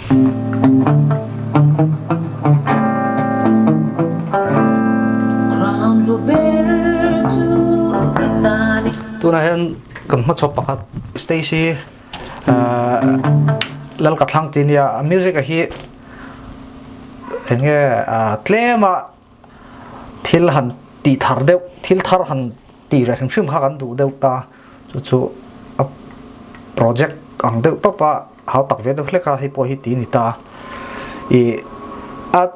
Tunah hian kan hmachhawp pakhat Stacy lal ka thlang tih nia a music a hi enge tlema thil han tih thar deuh thil thar han tih ve hrim hrim kha kan duh deuh ta chu chu a project ang deuh tawp a hau tak ve deuh hlek a hei pawh hi tih a ni ta ih a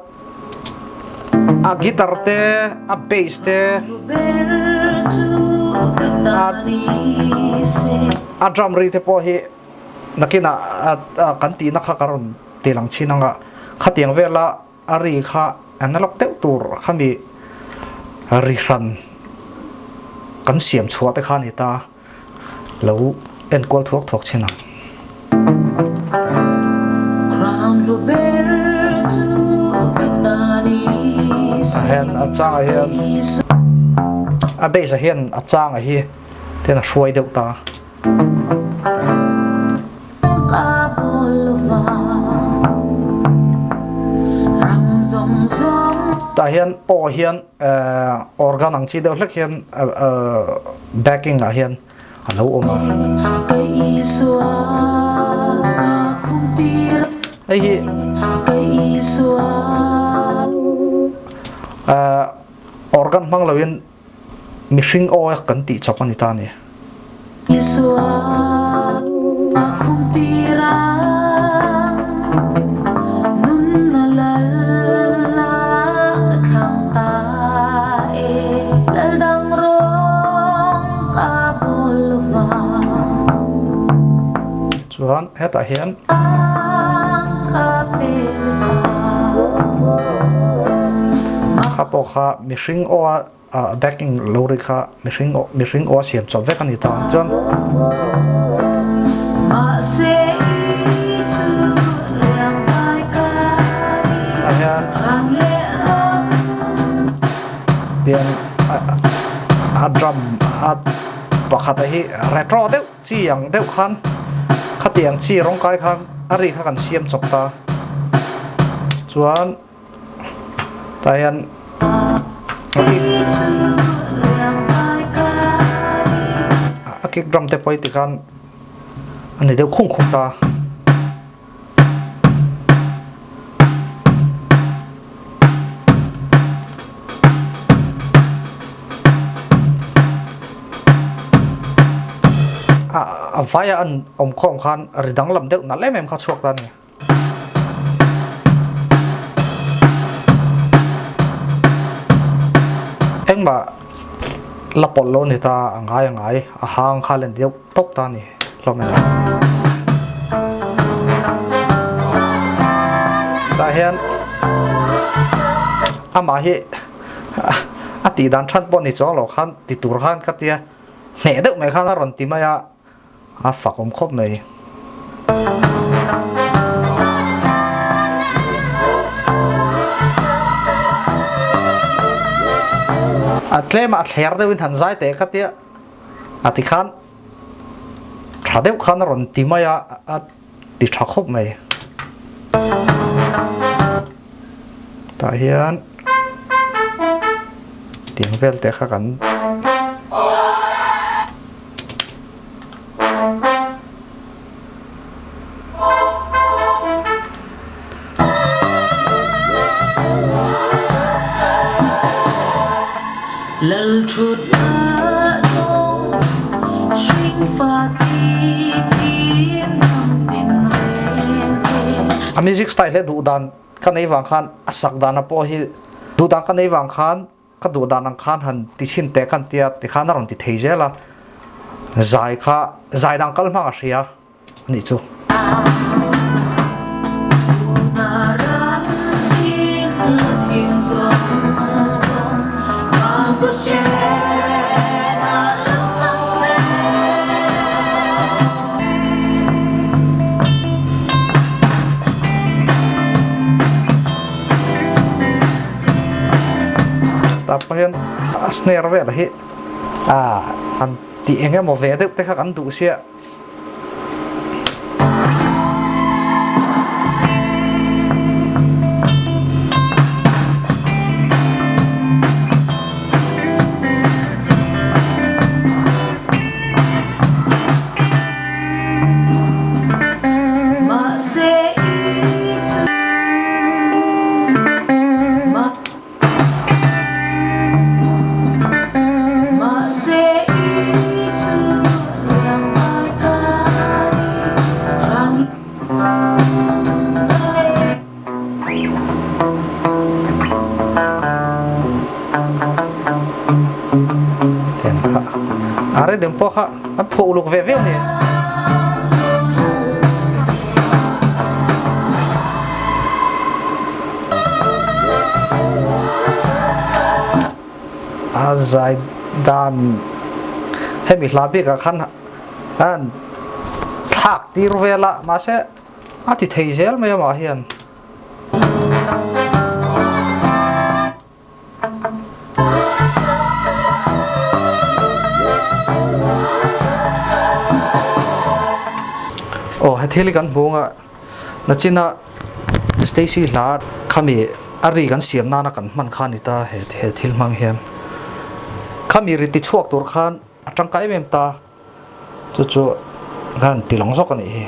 a guitar te a bass te a a drum ri te pawh hi nakinah kan tihna kha ka rawn ti lang chin ang a khatiang vela a ri kha analog deuh tur khami ri hran kan siam chhuah te kha a ni ta lo enkual thuak thuak chin ang. Hian a changah hian a base ah hian a changah hi ten a hruai deuh ta. Tah hian aw hian organ ang chi deuh hlek hian backing ah hian a lo awm a. Hei hi organ hmang loin Mihring aw kan tih chawp a ni ta a ni. Chuan hetah hian kha pawh kha mihring aw a ah backing lo ri kha mihring aw mihring aw a siam chawp vek a ni ta chuan tah hian tiang a drum a pakhat a hi retro deuh chi ang deuh khan khatiang chi rawng kai khan a ri kha kan siam chawp ta chuan. Tah hian a kick drum te pawh hi tikhan a ni deuh khung khung ta. A vaia an awm khawm khan ri danglam deuh nalh em em kha chhuak ta a ni. Engmah la pawlh lo ni ta a ngai a ngai a hang kha len deuh tawp ta a ni hlawm emaw. Tah hian amah hi a tih dan that pawh ni chuang lo khan ti tur khan ka tia hneh deuh mai khan a rawn ti mai a. A fak awm khawp mai. A tlem a thler deuhin han zai teh ka tia a ti khan tha deuh khan a rawn ti mai a a ti tha khawp mai. Tah hian tiang vel te kha kan A music style hi duh dan ka nei vang khan a sak dan a pawh hi duh dan ka nei vang khan Ka duh dan ang khan han ti chhin teh kan tia tikhan a rawn ti thei zel a, zai kha zai dang kal hmang a hria a nih chu. Tah pawh hian a snare vel hi ah han tih eng emaw ve deuh te kha kan duh sia. Rhythm pawh kha an phuah uluk ve viau a ni. A zai dan hemi hla bikah khan an thlak tir vel a mahse a ti thei zel mai amah hian. Aw he thil hi kan hmu anga nachina Stacy hla khami a ri kan siam nana kan hman kha a ni ta he he thil hmang hian khami ri tichhuak tur khan a tangkai em em ta chu chu khan ti lang zawk a nih hi.